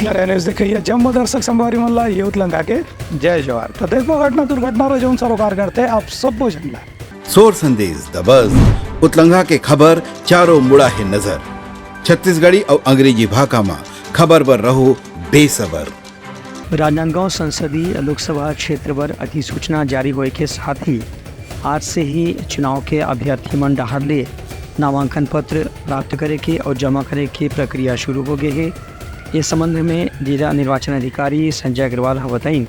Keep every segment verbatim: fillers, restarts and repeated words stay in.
रहने से देखिए, जम्मो दर्शक संगवारी मन ला ये उतलंगा के जय जोहार। तो देखो घटना दुर्घटना रो जौन सरोकार करते आप सब झन ला। सोर संदेश दबस, उतलंगा के खबर चारों मुड़ा हे नजर। छत्तीसगढ़ी अउ अंग्रेजी भाखा मा खबर बर रहो बेसबर। राजनांदगांव संसदीय लोकसभा क्षेत्र बर अधिसूचना जारी होए के साथ ही आज से ही चुनाव के अभ्यर्थी मन डहार ले नामांकन पत्र प्राप्त करे के अउ जमा करे के प्रक्रिया शुरू हो गए हे। ये संबंध में जिला निर्वाचन अधिकारी संजय अग्रवाल ह बताइन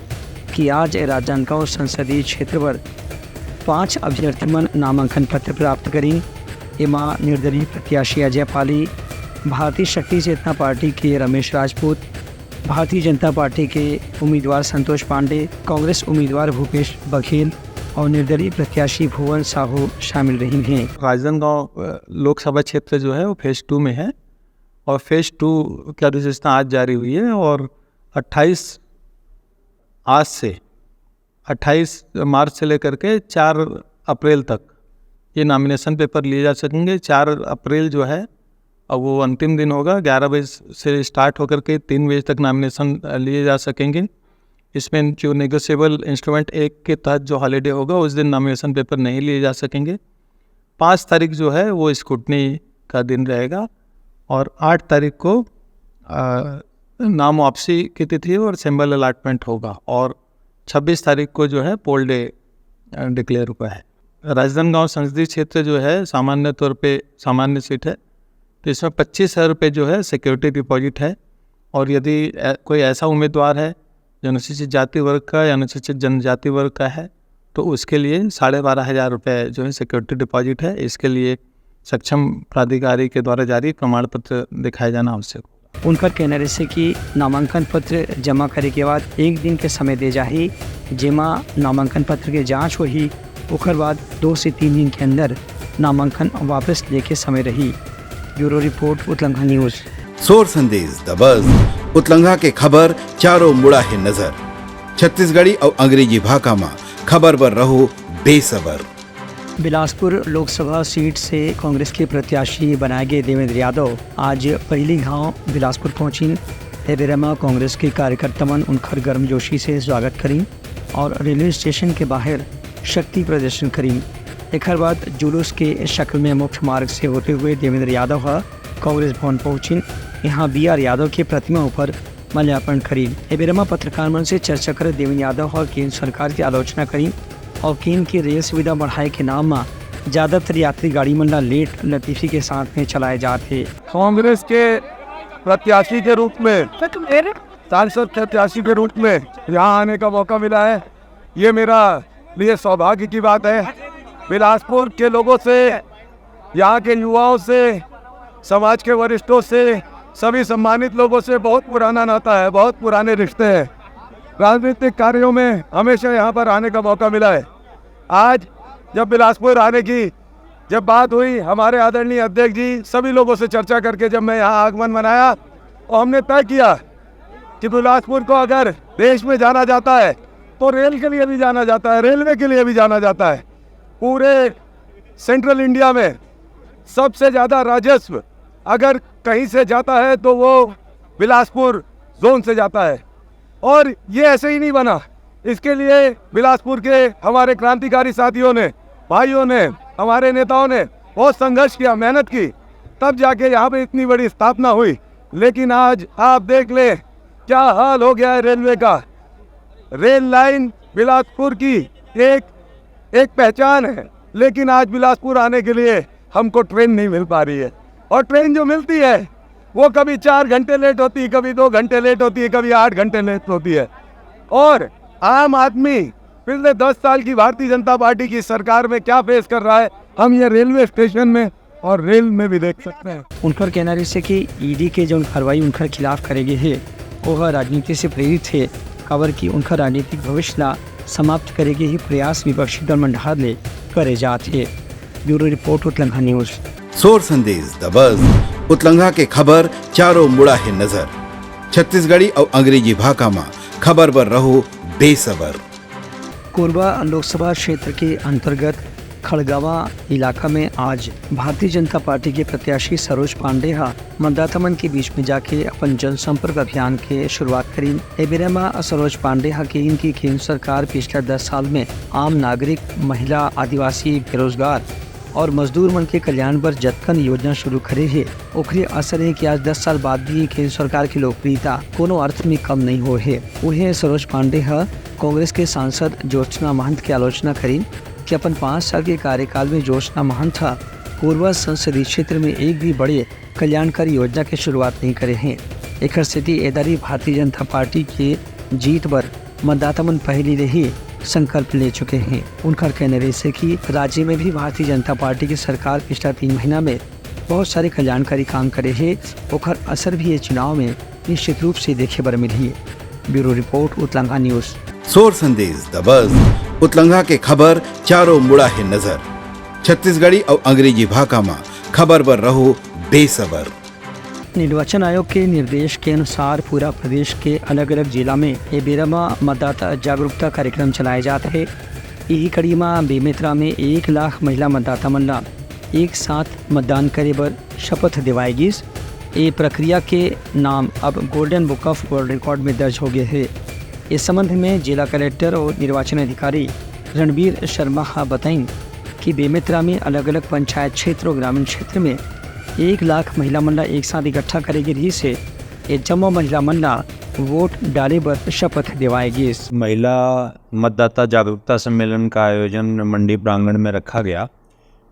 कि आज राजनांदगांव संसदीय क्षेत्र बर पांच अभ्यर्थी मन नामांकन पत्र प्राप्त करिन। एमा निर्दलीय प्रत्याशी अजय पाली, भारतीय शक्ति चेतना पार्टी के रमेश राजपूत, भारतीय जनता पार्टी के उम्मीदवार संतोष पांडे, कांग्रेस उम्मीदवार भूपेश बघेल और निर्दलीय प्रत्याशी भुवन साहू शामिल रहिन हे। राजनांदगांव, अ, लोकसभा क्षेत्र जो है वो फेज टू में है और फेज टू की अधिसूचना आज जारी हुई है और अट्ठाईस, आज से अट्ठाईस मार्च से लेकर के चार अप्रैल तक ये नॉमिनेशन पेपर लिए जा सकेंगे। चार अप्रैल जो है, अब वो अंतिम दिन होगा। ग्यारह बजे से स्टार्ट होकर के तीन बजे तक नॉमिनेशन, अ, लिए जा सकेंगे। इसमें जो नेगोशिएबल इंस्ट्रूमेंट एक के तहत जो हॉलीडे होगा, उस दिन नॉमिनेशन पेपर नहीं लिए जा सकेंगे। पाँच तारीख जो है, वो स्क्रूटनी का दिन रहेगा और आठ तारीख को, अ, नाम वापसी की तिथि और सिंबल अलॉटमेंट होगा और छब्बीस तारीख को जो है, पोल डे, अ, डिक्लेयर हुआ है। राजनांदगांव संसदीय क्षेत्र जो है, सामान्य तौर पे सामान्य सीट है, तो इसमें पच्चीस हज़ार रुपये जो है, सिक्योरिटी डिपॉजिट है। और यदि ऐ-, कोई ऐसा उम्मीदवार है जो अनुसूचित जाति वर्ग का या अनुसूचित जनजाति वर्ग का है, तो उसके लिए साढ़े बारह हज़ार रुपये जो है, सिक्योरिटी डिपॉजिट है। इसके लिए सक्षम प्राधिकारी के द्वारा जारी प्रमाण पत्र दिखाया जाना आवश्यक होगा। उनकर कहना रहिसे कि नामांकन पत्र जमा करे के बाद एक दिन के समय दे जाही, जेमा नामांकन पत्र के जांच होही, ओकर बाद दो से तीन दिन के अंदर नामांकन वापस लेके समय रही। Bureau report, Utlangha news. सोर संदेश दबस, उतलंघा के खबर चारों मुड़ा हे नजर। छत्तीसगढ़ी अउ अंग्रेजी भाखा मा खबर बर रहो बेसबर। बिलासपुर लोकसभा सीट से कांग्रेस के प्रत्याशी बनाए गए देवेंद्र यादव आज पहिली घांव बिलासपुर पहुंचिन। ए बेरा म कांग्रेस के कार्यकर्ता मन उनकर गर्मजोशी से स्वागत करिन और रेलवे स्टेशन के बाहर शक्ति प्रदर्शन करिन। एकर बाद जुलूस के शक्ल में मुख्य मार्ग से होते हुए देवेंद्र यादव ह कांग्रेस भवन पहुंचिन। यहाँ बी आर यादव के प्रतिमा ऊपर माल्यार्पण करिन। ए बेरा म पत्रकार मन से चर्चा करत देवेंद्र यादव ह केंद्र सरकार के आलोचना करिन और केंद्र के रेल सुविधा बढ़ाए के नाम म ज्यादातर यात्री गाड़ी मन ला लेट लतीफी के साथ में चलाए जात हे। कांग्रेस के प्रत्याशी के रूप में, सांसद प्रत्याशी के रूप में यहाँ आने का मौका मिला है, ये मेरा लिए सौभाग्य की बात है। बिलासपुर के लोगों से, यहाँ के युवाओं से, समाज के वरिष्ठों से, सभी सम्मानित लोगों से बहुत पुराना नाता है, बहुत पुराने रिश्ते हैं। राजनीतिक कार्यों में हमेशा यहाँ पर आने का मौका मिला है। आज जब बिलासपुर आने की जब बात हुई, हमारे आदरणीय अध्यक्ष जी सभी लोगों से चर्चा करके जब मैं यहाँ आगमन मनाया और हमने तय किया कि बिलासपुर को अगर देश में जाना जाता है तो रेल के लिए भी जाना जाता है, रेलवे के लिए भी जाना जाता है। पूरे सेंट्रल इंडिया में सबसे ज़्यादा राजस्व अगर कहीं से जाता है तो वो बिलासपुर जोन से जाता है। और ये ऐसे ही नहीं बना, इसके लिए बिलासपुर के हमारे क्रांतिकारी साथियों ने, भाइयों ने, हमारे नेताओं ने बहुत संघर्ष किया, मेहनत की, तब जाके यहाँ पे इतनी बड़ी स्थापना हुई। लेकिन आज आप देख ले क्या हाल हो गया है रेलवे का। रेल लाइन बिलासपुर की एक, एक पहचान है, लेकिन आज बिलासपुर आने के लिए हमको ट्रेन नहीं मिल पा रही है। और ट्रेन जो मिलती है वो कभी चार घंटे लेट होती है, कभी दो घंटे लेट होती है, कभी आठ घंटे लेट होती है। और आम आदमी पिछले दस साल की भारतीय जनता पार्टी की सरकार में क्या फेस कर रहा है, हम ये रेलवे स्टेशन में और रेल में भी देख सकते हैं। उनकर कहना रहिसे कि ईडी के जौन कार्रवाई उनकर खिलाफ करे गे हे, ओह राजनीति से प्रेरित हे, काबर कि उनकर राजनीतिक भविष्य ला समाप्त करे के ही प्रयास विपक्षी दल मन डहार ले करे जात हे। Bureau report, Utlangha news. सोर संदेश दबस, उतलंघा के खबर चारों मुड़ा हे नजर। छत्तीसगढ़ी अउ अंग्रेजी भाखा मा खबर बर रहो बेसबर। कोरबा लोकसभा क्षेत्र के अंतर्गत खड़गावा इलाका में आज भारतीय जनता पार्टी के प्रत्याशी सरोज पांडे ह मतदाता मन के बीच में जाके अपन जनसंपर्क अभियान के शुरुआत करीन। ए बेरा म सरोज पांडे ह कहिन कि केंद्र सरकार पिछला दस साल में आम नागरिक, महिला, आदिवासी, बेरोजगार और मजदूर मन के कल्याण बर जतकन योजना शुरू करे हे, ओखरे असर हे कि आज दस साल बाद भी केंद्र सरकार के लोकप्रियता कोनो अर्थ में कम नहीं होए हे। उहें, सरोज पांडे ह कांग्रेस के सांसद ज्योत्सना महंत के आलोचना करीन कि अपन पाँच साल के कार्यकाल में ज्योत्सना महंत ह कोरबा संसदीय क्षेत्र में एक भी बड़े कल्याणकारी योजना के शुरुआत नहीं करे हे। एखर सेती एदारी भारतीय जनता पार्टी के जीत बर मतदाता मन पहली ले ही संकल्प ले चुके हे। उनकर कहना रहिसे कि राज्य में भी भारतीय जनता पार्टी की सरकार पिछला तीन महीना में बहुत सारे कल्याणकारी काम करे हे, ओखर असर भी ये चुनाव में निश्चित रूप से देखे बर मिलही। Bureau report, Utlangha news. सोर संदेश दबस, उतलंगा के खबर चारों मुड़ा हे नजर। छत्तीसगढ़ी अउ अंग्रेजी भाखा म खबर बर रहो बेसबर। निर्वाचन आयोग के निर्देश के अनुसार पूरा प्रदेश के अलग-अलग जिला में ए बेरा म मतदाता जागरूकता कार्यक्रम चलाए जात हे। इही कड़ी म बेमेतरा में एक लाख महिला मतदाता मन ला एक साथ मतदान करे बर शपथ दिवाए गिस। ए प्रक्रिया के नाम अब Golden Book of World Record में दर्ज हो गए हे। इस संबंध में जिला कलेक्टर और निर्वाचन अधिकारी रणबीर शर्मा हा बताइन कि बेमेतरा में अलग-अलग पंचायत क्षेत्र और ग्रामीण क्षेत्र में एक लाख महिला मन ला एक साथ इकट्ठा करे गे रिहिस हे। ये जम्मो महिला मन ला वोट डाले बर शपथ दिवाए गिस। महिला मतदाता जागरूकता सम्मेलन का आयोजन मंडी प्रांगण में रखा गया,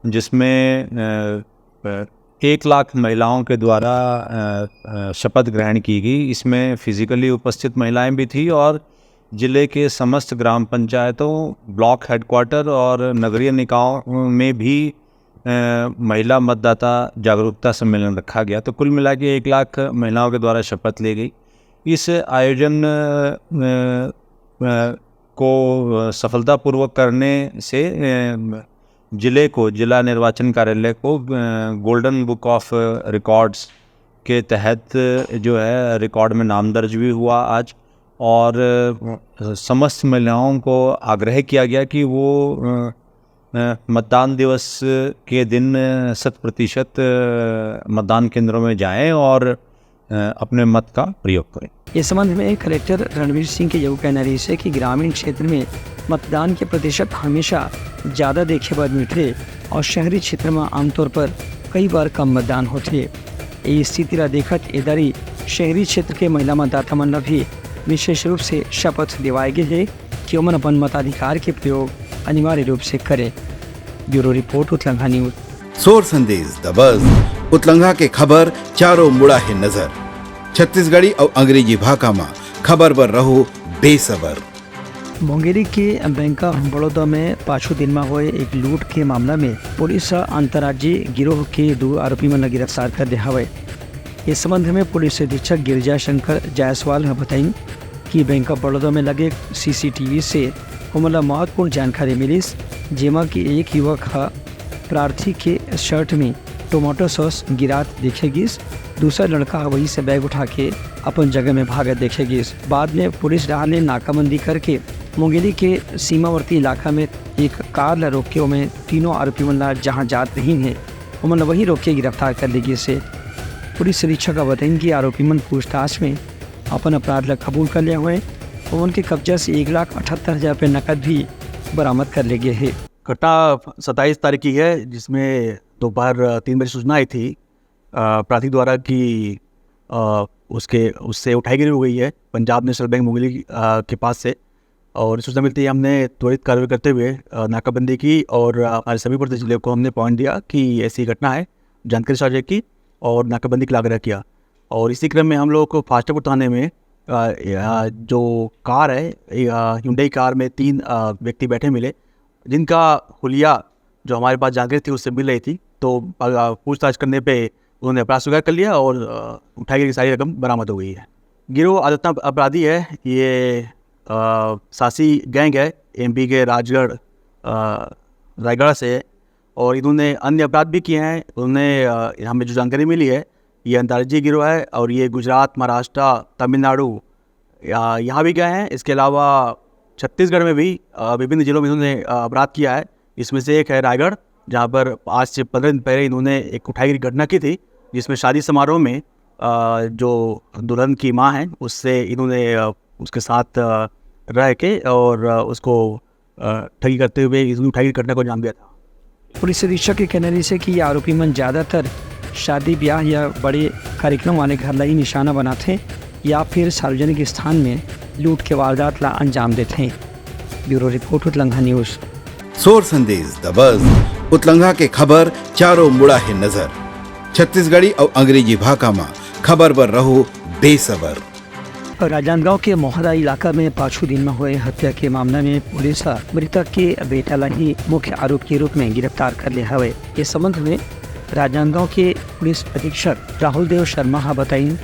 जिसमें, अ, अ, एक लाख महिलाओं के द्वारा, अ, अ, शपथ ग्रहण की गई। इसमें फिजिकली उपस्थित महिलाएं भी थी और जिले के समस्त ग्राम पंचायतों, ब्लॉक हेडक्वार्टर और नगरीय निकायों में भी, अ, महिला मतदाता जागरूकता सम्मेलन रखा गया। तो कुल मिला के एक लाख महिलाओं के द्वारा शपथ ली गई। इस आयोजन, अ, अ, को सफलतापूर्वक करने से, अ, जिले को, जिला निर्वाचन कार्यालय को, अ, Golden Book of Records के तहत जो है रिकॉर्ड में नाम दर्ज भी हुआ आज। और, अ, समस्त महिलाओं को आग्रह किया गया कि वो, अ, अ, मतदान दिवस के दिन शत प्रतिशत, अ, मतदान केंद्रों में जाएं और, अ, अपने मत का प्रयोग करें। इस संबंध में कलेक्टर रणवीर सिंह के यू कहना रहिस हे कि ग्रामीण क्षेत्र में मतदान के प्रतिशत हमेशा ज्यादा देखे बर मिलथे और शहरी क्षेत्र में आमतौर पर कई बार कम मतदान होथे। ये स्थिति ला देखत एदारी शहरी क्षेत्र के महिला मतदाता मन ला भी विशेष रूप से शपथ दिवाए गे हे कि ओमन अपन मताधिकार के प्रयोग अनिवार्य रूप से करें। Bureau report, Utlangha news. सोर संदेश दबस, उतलंगा के खबर चारों मुड़ा हे नजर। छत्तीसगढ़ी अउ अंग्रेजी भाखा म खबर बर रहो बेसबर। मुंगेली के बैंक ऑफ बड़ौदा में पाछू दिन म होए एक लूट के मामला में पुलिस ह अंतर्राज्यीय गिरोह के दू आरोपी मन ल गिरफ्तार कर ले हवय। इस संबंध में पुलिस अधीक्षक गिरिजा शंकर जायसवाल ह बताइन कि बैंक ऑफ बड़ौदा में लगे सीसीटीवी से ओमन ल महत्वपूर्ण जानकारी मिलिस, जेमा कि एक युवक ह प्रार्थी के शर्ट में टोमेटो सॉस गिरात देखे गिस। दूसरा लड़का ह वहीं से बैग उठा के अपन जगह में भागत देखे गिस। बाद में पुलिस डहार ले नाकाबंदी करके मुंगेली के सीमावर्ती इलाका में एक कार ल रोक के ओमे तीनों आरोपी मन ला जहां जात रहिन हे, ओमन ला वहीं रोक के गिरफ्तार कर ले गिस हे। पुलिस अधीक्षक ह बताइन कि आरोपी मन पूछताछ में अपन अपराध ला कबूल कर ले हवय। ओमन के कब्जा से एक लाख अठहत्तर हजार रुपये नकद भी बरामद कर ले गे हे। घटना सत्ताईस तारीख की है, जिसमें दोपहर तीन बजे सूचना आई थी, अ, प्रार्थी द्वारा कि, अ, उसके, उससे उठाईगिरी हो गई है पंजाब नेशनल बैंक मुंगेली, अ, के पास से। और सूचना मिलते ही हमने त्वरित कार्रवाई करते हुए, अ, नाकाबंदी की और, अ, हमारे सभी प्रदेश जिले को हमने पॉइंट दिया कि ऐसी घटना है, जानकारी साझा की और नाकाबंदी के लिए आग्रह किया। और इसी क्रम में हम लोग को फास्टपुर थाने में, अ, या जो कार है, या Hyundai कार में तीन, अ, व्यक्ति बैठे मिले, जिनका हुलिया जो हमारे पास जानकारी थी, उससे मिल रही थी। तो, अ, पूछताछ करने पे उन्होंने अपराध स्वीकार कर लिया और, अ, उठाई गई सारी रकम बरामद हो गई है। गिरोह आदतना अपराधी है। ये, अ, सासी गैंग है, एमपी के राजगढ़, अ, रायगढ़ से है और इन्होंने अन्य अपराध भी किए हैं। उन्होंने, अ, हमें जो जानकारी मिली है, ये अंतर्राज्यीय गिरोह है और ये गुजरात, महाराष्ट्र, तमिलनाडु, या, यहाँ भी गए हैं। इसके अलावा छत्तीसगढ़ में भी, अ, विभिन्न जिलों में इन्होंने, अ, अपराध किया है। इसमें से एक है रायगढ़, जहाँ पर आज से पंद्रह दिन पहले इन्होंने एक उठाईगिरी घटना की थी, जिसमें शादी समारोह में अ, जो दुल्हन की माँ है, उससे इन्होंने अ, उसके साथ अ, रह के और अ, उसको अ, ठगी करते हुए इस उठाईगिरी घटना को अंजाम दिया था। पुलिस अधीक्षक के कहना रहिस हे कि ये आरोपी मन ज्यादातर शादी ब्याह या बड़े कार्यक्रम वाले घर ला ही निशाना बनाथे या फिर सार्वजनिक स्थान में लूट के वारदात ला अंजाम देथे। Bureau report, Utlangha news. सोर संदेश द बज, उतलंघा के खबर चारों मुड़ा हे नजर। छत्तीसगढ़ी अउ अंग्रेजी भाखा म खबर बर रहो बेसबर। राजनांदगांव के मोहरा इलाका में पाछू दिन में होए हत्या के मामला में पुलिस ह मृतक के बेटा ला ही मुख्य आरोप के रूप में गिरफ्तार कर ले हवे। इस संबंध में राजनांदगांव के पुलिस अधीक्षक राहुल देव शर्मा ह बताइन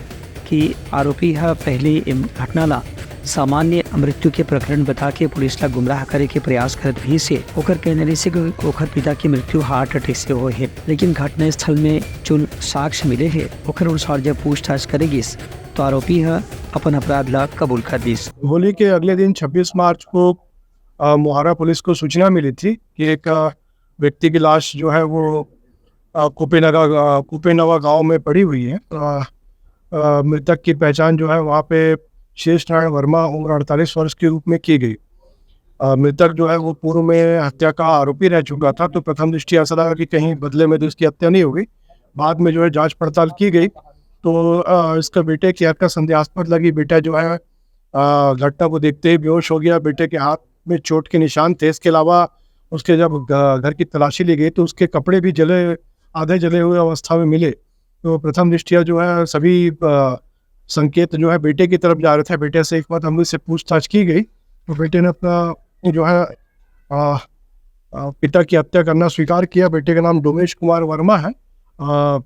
कि आरोपी ह पहले ए घटना ला सामान्य मृत्यु के प्रकरण बता के पुलिस ला गुमराह करे के प्रयास करत रहिस हे। ओकर कहना रहिस हे कि ओकर पिता के मृत्यु हार्ट अटैक से होए हे, लेकिन घटनास्थल में जो साक्ष्य मिले हे, ओकर अनुसार जब पूछताछ करे गिस, तो आरोपी ह अपन अपराध ला कबूल कर दिस। होली के अगले दिन छब्बीस मार्च को, अ, मोहारा पुलिस को सूचना मिली थी कि एक, अ, व्यक्ति की लाश जो है वो, अ, कुपेनगा, अ, कुपेनवा गांव में पड़ी हुई है। अ, अ, मृतक की पहचान जो है वहाँ पे शेष नारायण वर्मा, उम्र अड़तालीस वर्ष के रूप में की गई। अ, मृतक जो है वो पूर्व में हत्या का आरोपी रह चुका था, तो प्रथम दृष्टया ऐसा लगा कि कहीं बदले में तो इसकी हत्या नहीं होगी। बाद में जो है जांच पड़ताल की गई, तो, अ, इसका बेटे की हत्या संदेहास्पद लगी। बेटा जो है, अ, घटना को देखते ही बेहोश हो गया। बेटे के हाथ में चोट के निशान थे। इसके अलावा उसके जब घ-, घर की तलाशी ली गई तो उसके कपड़े भी जले, आधे जले हुए अवस्था में मिले। तो प्रथम दृष्टया जो है सभी, अ, संकेत जो है बेटे की तरफ जा रहे थे। बेटे से एक बार हम लोग से पूछताछ की गई तो बेटे ने अपना जो है, अ, अ, पिता की हत्या करना स्वीकार किया। बेटे का नाम डोमेश कुमार वर्मा है। अ,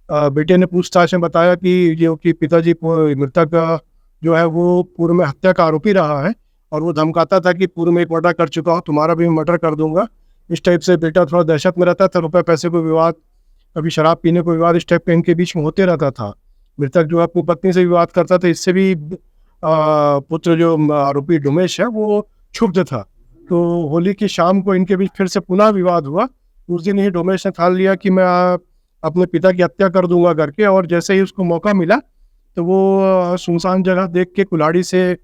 अ, बेटे ने पूछताछ में बताया कि जो कि पिताजी पु-, मृतक, अ, जो है वो पूर्व में हत्या का आरोपी रहा है और वो धमकाता था कि पूर्व में एक मर्डर कर चुका हूँ, तुम्हारा भी मैं मर्डर कर दूंगा। इस टाइप से बेटा थोड़ा दहशत में रहता था, रुपए पैसे को विवाद, कभी शराब पीने को विवाद, इस टाइप का इनके बीच में होते रहता था। मृतक जो है अपनी पत्नी से विवाद करता था, इससे भी, अ, पुत्र जो, अ, आरोपी डोमेश है वो क्षुब्ध था। तो होली की शाम को इनके बीच फिर से पुनः विवाद हुआ। उस दिन ही डोमेश ने ठान लिया कि मैं, अ, अपने पिता की हत्या कर दूंगा करके, और जैसे ही उसको मौका मिला तो वो, अ, सुनसान जगह देख के कुल्हाड़ी से,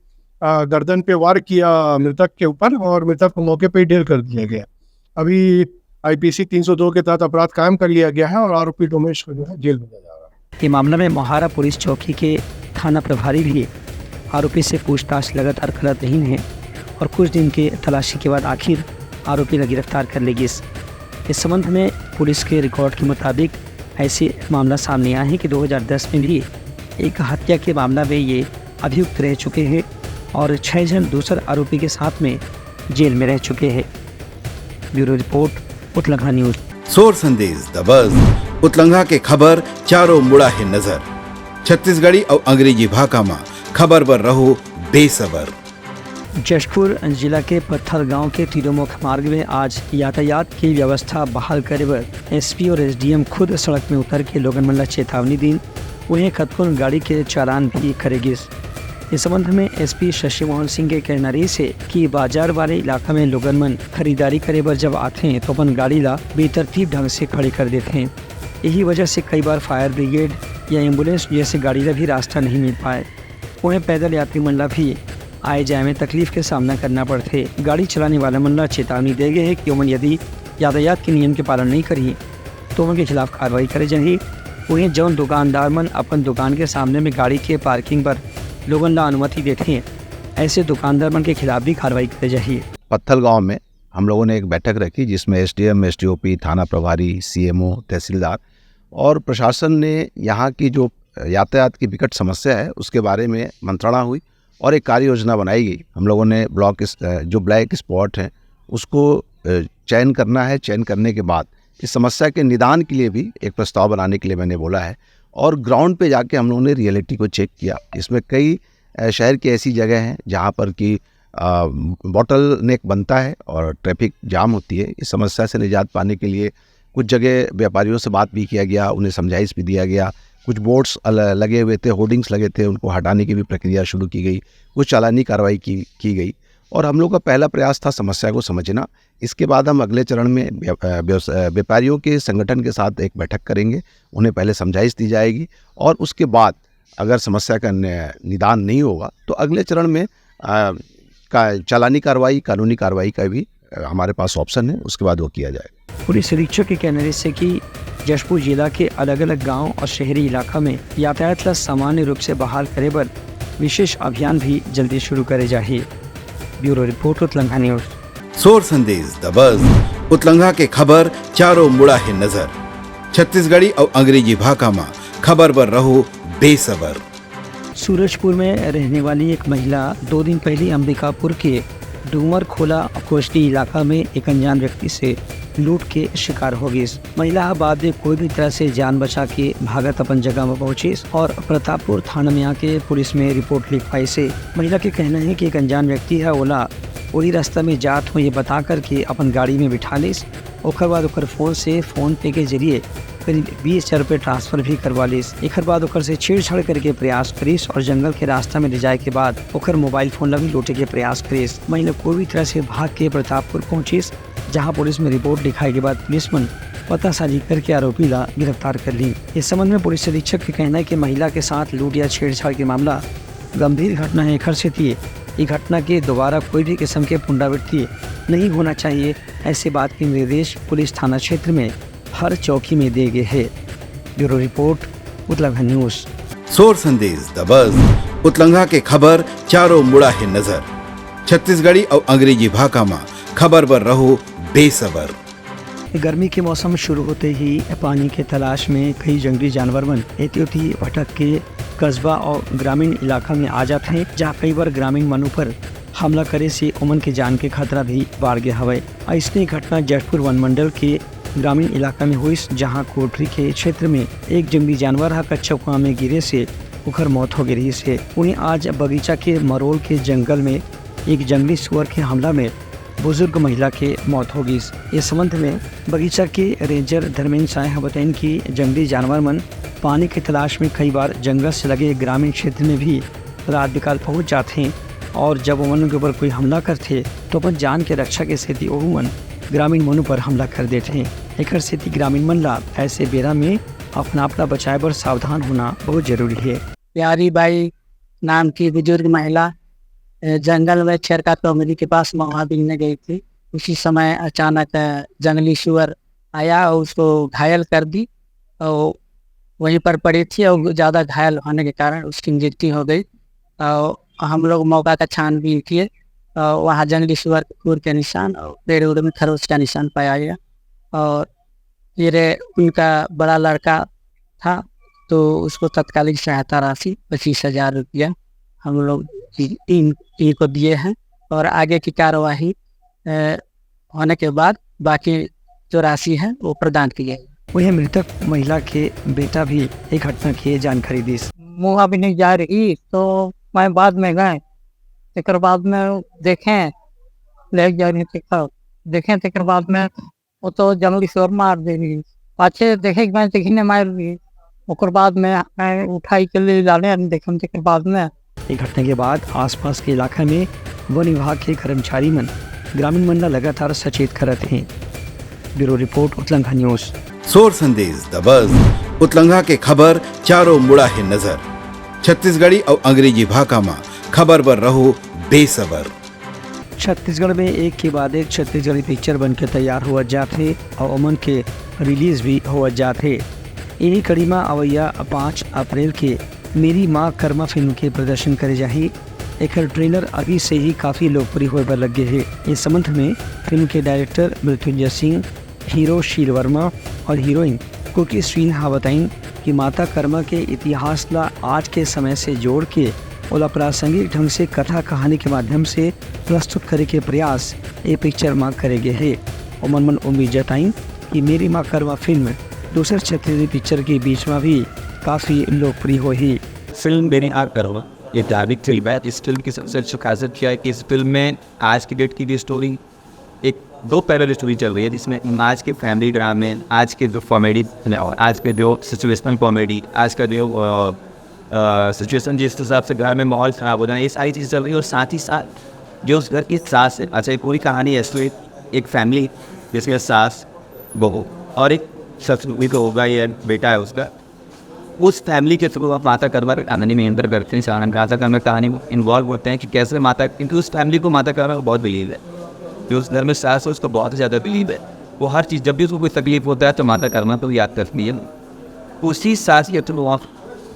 अ, गर्दन पे वार किया मृतक के ऊपर और मृतक को मौके पे ही ढेर कर दिया गया। अभी आईपीसी तीन सौ दो के तहत अपराध कायम कर लिया गया है और आरोपी डोमेश को जो है जेल भेजा जा रहा है। ये मामला में मोहारा पुलिस चौकी के थाना प्रभारी भी आरोपी से पूछताछ लगातार करत रहिन हे और कुछ दिन के तलाशी के बाद आखिर आरोपी ला गिरफ्तार कर ले गिस। इस संबंध में पुलिस के रिकॉर्ड के मुताबिक ऐसे मामला सामने आए हैं कि दो हज़ार दस में भी एक हत्या के मामला में ये अभियुक्त रह चुके हैं और छह जन दूसर आरोपी के साथ में जेल में रह चुके हैं। Bureau report, Utlangha news. सोर संदेश द बज, उतलंघा के खबर चारों मुड़ा हे नजर। छत्तीसगढ़ी अउ अंग्रेजी भाखा म खबर बर रहो बेसबर। जशपुर जिला के पत्थल गांव के तिरोमुख मार्ग में आज यातायात की व्यवस्था बहाल करे बर एसपी और एसडीएम खुद सड़क में उतर के लोगन मन ला चेतावनी दीन। उहें, कतकोन गाड़ी के चालान भी करे गिस। इस संबंध में एसपी शशि मोहन सिंह के कहना रहिस हे कि बाजार वाले इलाका में लोगन मन खरीदारी करे बर जब आथे, तो अपन गाड़ी ला बेतरतीब ढंग से खड़े कर देथे। यही वजह से कई बार फायर ब्रिगेड या एम्बुलेंस जैसे गाड़ी ला भी रास्ता नहीं मिल पाए। उहें, पैदल यात्री मन ला भी आए जाए में तकलीफ के सामना करना पड़थे। गाड़ी चलाने वाला मन ला चेतावनी दे गए हे कि ओमन यदि यातायात के नियम के पालन नहीं करही, तो ओमन के खिलाफ कार्रवाई करे जाही। उहें, जौन दुकानदार मन अपन दुकान के सामने में गाड़ी के पार्किंग बर लोगन ला अनुमति देथे, ऐसे दुकानदार मन के खिलाफ भी कार्रवाई करे जाही। पत्थल गांव में हम लोगों ने एक बैठक रखी, जिसमें एसडीएम, एसडीओपी, थाना प्रभारी, सीएमओ, तहसीलदार और प्रशासन ने यहाँ की जो यातायात की विकट समस्या है, उसके बारे में मंत्रणा हुई और एक कार्य योजना बनाई गई। हम लोगों ने ब्लॉक इस, अ, जो ब्लैक स्पॉट हैं, उसको, अ, चयन करना है। चयन करने के बाद इस समस्या के निदान के लिए भी एक प्रस्ताव बनाने के लिए मैंने बोला है और ग्राउंड पे जाके हम लोगों ने रियलिटी को चेक किया। इसमें कई, अ, शहर की ऐसी जगह हैं, जहाँ पर कि, अ, बॉटल नेक बनता है और ट्रैफिक जाम होती है। इस समस्या से निजात पाने के लिए कुछ जगह व्यापारियों से बात भी किया गया, उन्हें समझाइश भी दिया गया। कुछ बोर्ड्स अल-, लगे हुए थे, होर्डिंग्स लगे थे, उनको हटाने की भी प्रक्रिया शुरू की गई। कुछ चालानी कार्रवाई की, की गई और हम लोग का पहला प्रयास था समस्या को समझना। इसके बाद हम अगले चरण में व्या-, अ, व्यवस-, अ, व्यापारियों के संगठन के साथ एक बैठक करेंगे, उन्हें पहले समझाइश दी जाएगी और उसके बाद अगर समस्या का नि-, निदान नहीं होगा तो अगले चरण में, अ, का चालानी कार्रवाई, कानूनी कार्रवाई का भी, अ, हमारे पास ऑप्शन है, उसके बाद वो किया जाएगा। पुलिस अधीक्षक के कहना रहिस हे कि जशपुर जिला के अलग-अलग गांव और शहरी इलाका में यातायात ला सामान्य रूप से बहाल करे बर विशेष अभियान भी जल्दी शुरू करे जाही। Bureau report, Utlangha news. सोर संदेश दबस, उतलंघा के खबर चारों मुड़ा हे नजर। छत्तीसगढ़ी अउ अंग्रेजी भाखा म खबर बर रहो बेसबर। सूरजपुर में रहने वाली एक महिला दो दिन पहले अंबिकापुर के डूमर खोला कोसडी इलाका में एक अनजान व्यक्ति से लूट के शिकार हो गई। महिला ह बाद में कोई भी तरह से जान बचा के भागत अपन जगह में पहुंचिस और प्रतापपुर थाना में आके पुलिस में रिपोर्ट लिखवाइस हे। महिला के कहना है कि एक अनजान व्यक्ति ह ओला वही रास्ता में जात हो ये बता करके अपन गाड़ी में बिठा लिस। ओकर बाद ओकर फोन से फोन पे के जरिए करीब बीस हजार रुपये ट्रांसफर भी करवा लिस। एकर बाद ओकर से छेड़छाड़ करके प्रयास करिस और जंगल के रास्ता में ले जाए के बाद ओकर मोबाइल फोन ला भी लूटे के प्रयास करिस। महिला कोई भी तरह से भाग के प्रतापपुर पहुंचिस, जहां पुलिस में रिपोर्ट लिखाए के बाद पुलिस मन पतासाजी करके आरोपी ला गिरफ्तार कर ली। इस संबंध में पुलिस अधीक्षक के कहना है कि महिला के साथ लूट या छेड़छाड़ के मामला गंभीर घटना है, एकर सेती ये घटना के दोबारा कोई भी किस्म के पुनरावृत्ति नहीं होना चाहिए। ऐसे बात के निर्देश पुलिस थाना क्षेत्र में हर चौकी में दिए गए हैं। Bureau report, Utlangha news. सोर संदेश दबस, उतलंघा के खबर चारों मुड़ा हे नजर। छत्तीसगढ़ी अउ अंग्रेजी भाखा म खबर बर रहो बेसबर। गर्मी के मौसम शुरू होते ही पानी के तलाश में कई जंगली जानवर मन एती ओती भटक के कस्बा और ग्रामीण इलाका में आ जाते हैं, जहाँ कई बार ग्रामीण मन ऊपर हमला करे से ओमन के जान के खतरा भी बाढ़ गया हवय। अइसने घटना जशपुर वन मंडल के ग्रामीण इलाका में होइस, जहां कोटरी के क्षेत्र में एक जंगली जानवर ह कच्चा कुआं में गिरे से ओकर मौत हो गई रहिस हे। वहीं आज बगीचा के मरोल के जंगल में एक जंगली सुअर के हमला में बुजुर्ग महिला के मौत हो गई। इस संबंध में बगीचा के रेंजर धर्मेंद्र साय ह बताइन कि जंगली जानवर मन पानी के तलाश में कई बार जंगल से लगे ग्रामीण क्षेत्र में भी रात बिकाल पहुंच जात हैं और जब ओमन के ऊपर कोई हमला करथे, तो अपन जान के रक्षा के सेती ओहू मन ग्रामीण मन ऊपर हमला कर देथे। एकर सेती ग्रामीण मन ला ऐसे बेरा में अपन आप ला बचाए बर सावधान होना बहुत जरूरी है। प्यारी बाई नाम की बुजुर्ग महिला, अ, जंगल में छेरका टोंगरी के पास महुआ बीनने गई थी। उसी समय अचानक, अ, जंगली सुअर आया और उसको घायल कर दी और वहीं पर पड़ी थी और ज़्यादा घायल होने के कारण उसकी मृत्यु हो गई। और हम लोग मौका का छानबीन किए और वहाँ जंगली सुअर के खुर के निशान और पेड़ उड़ में खरोच का निशान पाया गया। और फिर उनका बड़ा लड़का था, तो उसको तत्कालिक सहायता राशि पच्चीस हजार रुपया हम लोग इन, इन, इनको दिए हैं और आगे की कार्यवाही, अ, होने के बाद बाकी जो राशि है वो प्रदान की जाएगी। वहीं मृतक महिला के बेटा भी एक घटना की जानकारी दिस। मुँह अभी नहीं जा रही, तो मैं बाद में गए, तेकर बाद में देखें, ले जा रही, तेकर देखें, तेकर बाद में वो तो जंगली सुअर मार दे रही। पाछे देखे कि मैं देखी ने मार रही, ओकर बाद में मैं उठाई के ले जाने देखे, तेकर बाद में। ये घटना के बाद आसपास के इलाका में वन विभाग के कर्मचारी मन ग्रामीण मन ला लगातार सचेत करत हैं। Bureau report, Utlangha news. सोर संदेश दबस, उतलंघा के खबर चारों मुड़ा हे नजर। छत्तीसगढ़ी अउ अंग्रेजी भाखा म खबर बर रहो बेसबर। छत्तीसगढ़ में एक के बाद एक छत्तीसगढ़ी पिक्चर बन के तैयार होवत जात हे और ओमन के रिलीज भी होवत जात हे। इही कड़ी म अवैया पाँच अप्रैल के मेरी माँ कर्मा फिल्म के प्रदर्शन करे जाही। एकर ट्रेलर अभी से ही काफी लोकप्रिय होए बर लग गए हे। इस संबंध में फिल्म के डायरेक्टर मृत्युंजय सिंह, हीरो शील वर्मा और हीरोइन कुकी श्रीन हा बताइन कि माता कर्मा के इतिहास ला आज के समय से जोड़ के ओला प्रासंगिक ढंग से कथा कहानी के माध्यम से प्रस्तुत करे के प्रयास ए पिक्चर म करे गे हे। ओमन मन उम्मीद जताइन कि मेरी माँ कर्मा फिल्म दूसर छत्तीसगढ़ी पिक्चर के बीच म भी काफी लोकप्रिय होही। फिल्म मेरी माँ कर्मा ये धार्मिक फिल्म है। इस फिल्म की सबसे अच्छी खासियत क्या है कि इस फिल्म में आज की डेट की भी स्टोरी, एक दो पैरेलल स्टोरी चल रही है, जिसमें आज के फैमिली ड्रामे, आज के जो कॉमेडी और आज के जो सिचुएशनल कॉमेडी, आज का जो सिचुएशन, जिस हिसाब से घर में माहौल खराब हो जाए, ये सारी चीज़ें चल रही है। और साथ ही साथ जो उस घर की सास है। अच्छा, ये पूरी कहानी ऐसी है, एक फैमिली जिसमें सास, बहू और एक ससुर भी तो होगा, ये बेटा है उसका। उस फैमिली के थ्रू आप माता कर्मा की कहानी में एंटर करते हैं, चाणक्य माता कर्मा की कहानी में इन्वॉल्व होते हैं कि कैसे माता, क्योंकि उस फैमिली को माता कर्मा का बहुत बिलीव है। जो उस घर में सास है, उसको बहुत ज़्यादा बिलीव है। वो हर चीज़, जब भी उसको कोई तकलीफ होता है तो माता कर्मा को याद करती है। उसी सास के थ्रू आप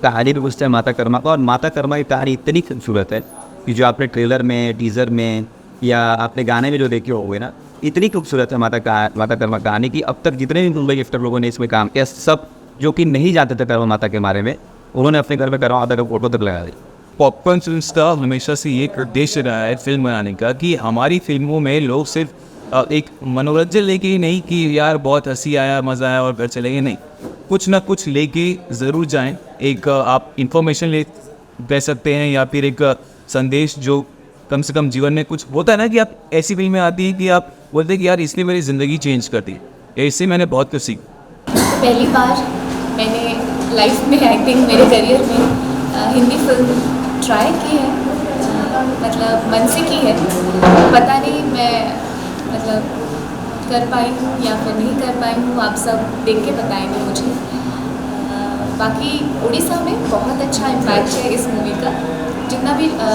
कहानी भी पूछते हैं माता कर्मा का, और माता कर्मा की कहानी इतनी खूबसूरत है कि जो आपने ट्रेलर में, टीजर में या आपने गाने में जो देखे होंगे ना, इतनी खूबसूरत है माता का, माता कर्मा कहानी की। अब तक जितने भी मुंबई गिफ्टर लोगों ने इसमें काम किया, सब जो कि नहीं जानते थे कर्मा माता के बारे में, उन्होंने अपने घर में कर्मा माता का फोटो तक लगा दिया। पॉपकॉर्न फिल्म्स का हमेशा से ये उद्देश्य रहा है फिल्म बनाने का कि हमारी फिल्मों में लोग सिर्फ अ, एक मनोरंजन लेके ही नहीं कि यार बहुत हंसी आया, मज़ा आया और घर चले गए, नहीं, कुछ ना कुछ लेके ज़रूर जाएं। एक अ, आप इन्फॉर्मेशन ले दे सकते हैं या फिर एक अ, संदेश जो कम से कम जीवन में कुछ होता है ना, कि आप ऐसी फिल्में आती हैं कि आप बोलते हैं कि यार इसने मेरी ज़िंदगी चेंज कर दी, या इससे मैंने बहुत कुछ सीखा। पहली बार मैंने लाइफ में, आई थिंक, मेरे करियर में अ, हिंदी फिल्म ट्राई की है, अ, मतलब मन से की है। पता नहीं मैं, मतलब, कर पाई हूँ या फिर नहीं कर पाई हूँ, आप सब देख के बताएंगे मुझे। अ, बाकी उड़ीसा में बहुत अच्छा इम्पैक्ट है इस मूवी का। जितना भी अ,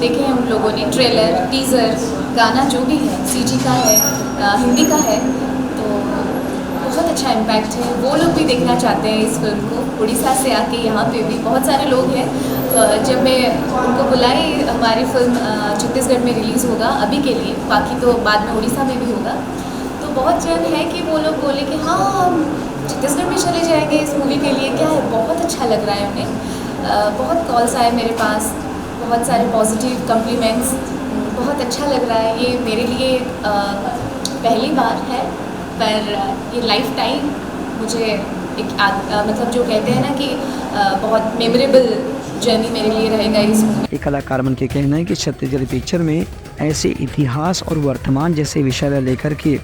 देखे हैं उन लोगों ने, ट्रेलर, टीजर, गाना जो भी है, सीजी का है, अ, हिंदी का है, तो बहुत अच्छा इम्पैक्ट है। वो लोग भी देखना चाहते हैं इस फिल्म को। उड़ीसा से आके यहाँ पे भी बहुत सारे लोग हैं, अ, जब मैं उनको बुलाई, हमारी फिल्म अ, छत्तीसगढ़ में रिलीज़ होगा अभी के लिए, बाकी तो बाद में उड़ीसा में भी होगा। तो बहुत जन है कि वो लोग बोले कि हाँ, हम छत्तीसगढ़ में चले जाएंगे इस मूवी के लिए। क्या है, बहुत अच्छा लग रहा है उन्हें। अ, बहुत कॉल्स आए मेरे पास, बहुत सारे पॉजिटिव कॉम्प्लीमेंट्स। बहुत अच्छा लग रहा है। ये मेरे लिए अ, पहली बार है, पर ये लाइफ टाइम मुझे एक आद- अ, मतलब, जो कहते हैं ना कि अ, बहुत मेमोरेबल जर्नी मेरे लिए रहेगा इस मूवी। ये कलाकार मन के कहना है कि छत्तीसगढ़ी पिक्चर में ऐसे इतिहास और वर्तमान जैसे विषय ला लेकर के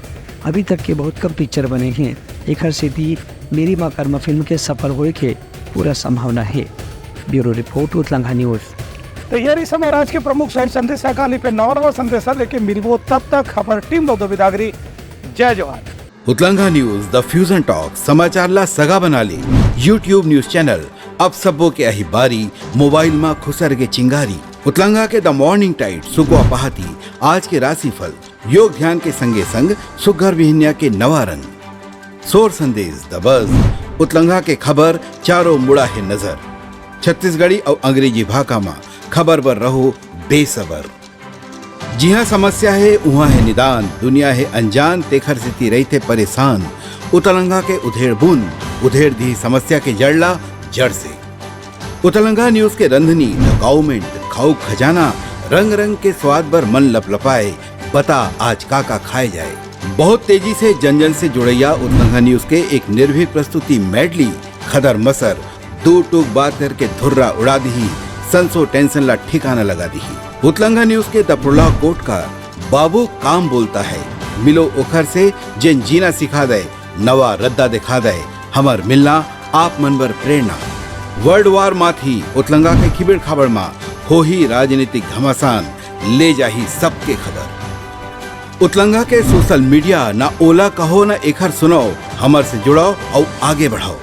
अभी तक के बहुत कम पिक्चर बने हैं। एखर सेती मेरी माँ कर्मा फिल्म के सफल होए के पूरा संभावना है। Bureau report, Utlangha news. तो ये रही हमारे आज के प्रमुख शहर संदेशा। काली पे नौ नवा संदेशा लेके मिलबो, तब तक हमारे टीम दो विदागरी। जय जोहार। उतलंघा न्यूज, द फ्यूजन टॉक, समाचार ला सगा बना ले। यूट्यूब न्यूज चैनल, अब सबो के आही बारी, मोबाइल मा खुसर के चिंगारी। उतलंघा के द मॉर्निंग टाइड, सुगवा पहाती, आज के राशिफल, योग ध्यान के संगे संग सुग्घर बिहनिया के नवा रंग। सोर संदेश, द बज, उतलंघा के खबर, चारों मुड़ा है नजर। छत्तीसगढ़ी और अंग्रेजी भाखा मा खबर बर रहो बेसबर। जिहाँ समस्या है, उहाँ है निदान। दुनिया है अनजान, तेखर सेती रहिथे परेशान। उतलंघा के उधेड़ बुन, उधेड़ दी समस्या के जड़ ला जड़ से। उतलंघा न्यूज के रंधनी, द गवर्नमेंट, खाऊ खजाना, रंग रंग के स्वाद बर मन लपलपाए। बता आज का का खाए जाए। बहुत तेजी से जन जन से जुड़ैया उतलंघा न्यूज के एक निर्भीक प्रस्तुति मेडली, खदर मसर, दू टूक बात करके धुर्रा उड़ा दिही, संसो टेंशन ला ठिकाना लगा दिही। उतलंघा न्यूज के द प्रोलॉग कोट का बाबू काम बोलता है, मिलो ओखर से जेन जीना सिखा दे, नवा रद्दा दिखा दे, हमर मिलना आप मन बर प्रेरणा। वर्ल्ड वार माथी उतलंगा के खिबिड़ खाबड़ मा होही राजनीतिक घमासान, ले जाही सबके खबर। उतलंगा के सोशल मीडिया, ना ओला कहो ना एखर सुनाओ, हमर से जुड़ाओ और आगे बढ़ाओ।